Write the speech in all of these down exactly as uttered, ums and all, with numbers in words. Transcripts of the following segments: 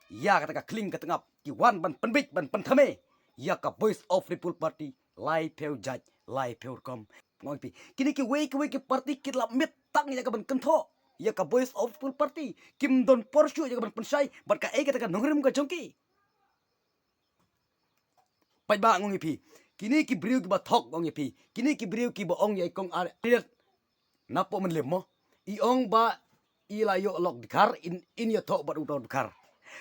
ïa kata ka khlieng ka tngap, ki wan ban pynbeit ban pynthame ïa ka Voice of People Party, laiphew jait, laiphew rukom. Nga ong ïa phi, kine kiwei kiwei ki party ki la miet tang ïa ka ban kynthoh ïa ka Voice of People Party, kim don por shuh ïa ka ban pynshai bad kaei kata ka nongrim ka jong ki. Paidbah, nga ong ïa phi, kine ki briew kiba thok, nga ong ïa phi, kine ki briew kiba ong ïa i Kong Ar-, Ariat, napoh Mylliem mo, i ong ba i la ïoh lok dkhar, in, in ïathoh bad u dkhar.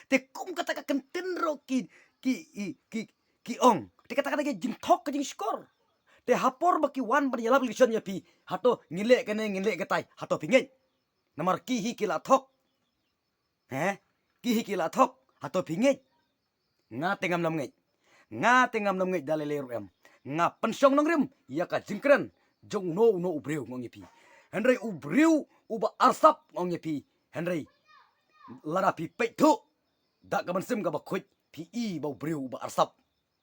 Te kum kata ka kyntien ruh ki, ki, i, ki, ki ong. Te kata ka dei ka jingthok ka jingshukor. Te ha por ba ki wan ban ïalap election ïa phi, hato ngin leh kane, ngin leh katai, hato phi ngeit? Namar ki hi ki la thok. He? Ki hi ki la thok, hato phi ngeit? Nga te ngam nym ngeit. Nga te ngam nym ngeit da lei lei ruh em. Nga pynshong nongrim ïa ka jingkren jong uno uno u briew, nga ong ïa phi. Hynrei u briew uba arsap, nga ong ïa phi. Hynrei lada phi peit thuh da ka mynsiem kaba khuid, phi i ba u briew uba arsap.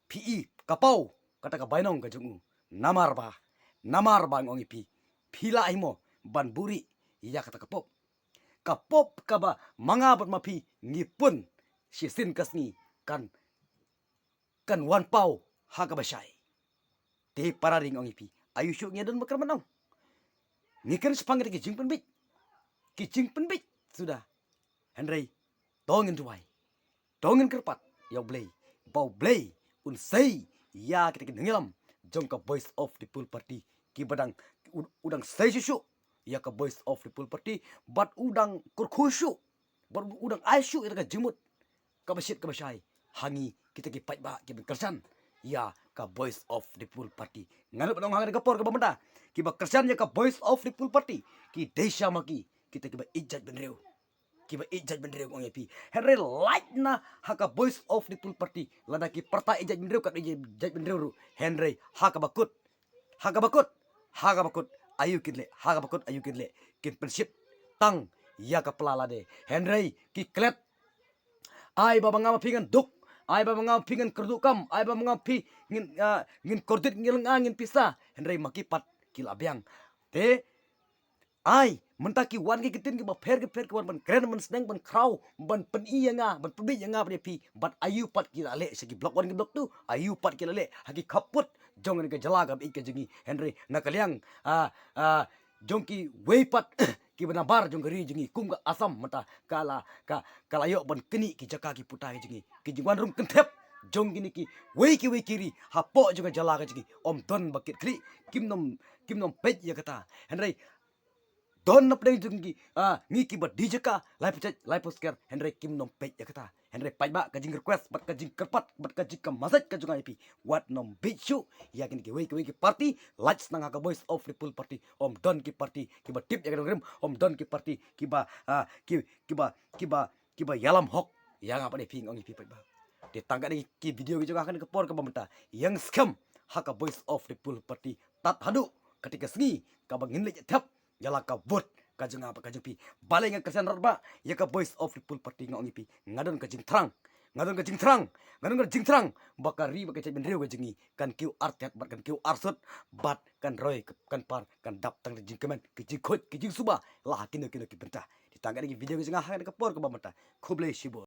Phi i ka paw kata ka bainong ka jong u. Namar ba, namar ba, nga ong ïa phi, phi lah hi mo ban buhrieh ïa kata ka pop. Ka pop kaba ma nga bad ma phi ngi pun shisien ka sngi kan, kan wan paw ha kaba shai. Te para ri, nga ong ïa phi, aïu shuh ngi don ba kren ban ong? Ngi kren shaphang kita ki jingpynbeit, ki jingpynbeit suda. Hynrei to ngin duwai, to ngin kyrpad ïa U Blei ba U Blei un sei ïa kita ki nongïalam jong ka Voice of the People Party, kiba dang, u, u dang sei shuh shuh ïa ka Voice of the People Party, bad u dang kyrkhu shuh, bad u dang ai shuh ïa ka jingmut kaba shit kaba shai ha ngi kita ki paidbah kiba kyrshan ïa ka Voice of the People Party. Nga la ban ong ha kane ka por kaba mynta, kiba kyrshan ïa ka Voice of the People Party ki dei sha ma ki kita kiba ïeit jaitbynriew. Kiba ïeit jaitbynriew, nga ong ïa phi. Hynrei lait na ha ka Voice of the People Party, lada ki pyrta ïeit jaitbynriew, kat ïeit jaitbynriew ruh, hynrei ha kaba kut, ha kaba kut, ha kaba kut, aïu kin leh, ha kaba kut, aïu kin leh, kin pynshit tang ïa ka pla lade. Hynrei ki klet, ai ba ma nga ma phi ngan duk, ai ba ma nga ma phi ngan kyrduh kam, ai ba ma nga ma phi ngin, ah, ngin kordit, ngin lynga, ngin pisa. Hynrei ma ki pat ki la biang. Te ai, mynta ki wan ki ktien kiba pher ki pher, ki wan ban kren, ban sneng, ban khraw, ban pyni ïa nga, ban pynbeit ïa nga bad ïa phi. Bad aïu pat ki la leh sha ki block one, ki block two, aïu pat ki la leh ha ki khappud jong kane ka jylla kaba ïeit ka jong ngi. Hynrei na ka liang, ah, ah, jong kiwei pat kiba nabar jong ka ri jong ngi kum ka Assam mynta ka la, ka, ka la ïoh ban knieh ki jaka ki puta ki jong ngi. Ki jingwan rung kynthep jong kine kiwei kiwei ki ri hapoh jong ka jylla ka jong ngi, ym don ba kit khlieh, kim nym, kim nym peit ïa kata. Hynrei don na pdeng jong ngi, ah, ngi kiba die jaka laiphew jait, laiphew skhem, hynrei kim nym peit ïa kata. Hynrei paidbah, ka jingrequest bad ka jingkyrpad bad ka jingkyrmen ka jong nga ïa phi, wat nym beit shuh ïa kine kiwei kiwei ki party. Lait snang ha ka Voice of the People Party, ym don ki party kiba tip ïa ka nongrim, ym don ki party kiba, ah, ki, kiba, kiba, kiba ïalam hok ïa nga bad ïa phi, nga ong ïa phi paidbah. Te tang katne ki video ki jong nga ha kane ka por kaba mynta, ïeng skhem ha ka Voice of the People Party tad haduh kata ka sngi kaba ngin leit thep ïa la ka vote ka jong nga bad ka jong phi. Balei nga kyrshan radbah ïa ka Voice of the People Party, nga ong ïa phi, nga don ka jingthrang, nga don ka jingthrang, nga don ka jingthrang ba ka ri bad ka jaitbynriew ka jong ngi kan kiew artat bad kan kiew arsut bad kan roi, kan par, kan dap tang da jingkmen, ki jingkhuid, ki jingsuba la ha kino kino ki bynta. Te tang katne ki video ki jong nga ha kane ka por kaba mynta. Khublei shibun.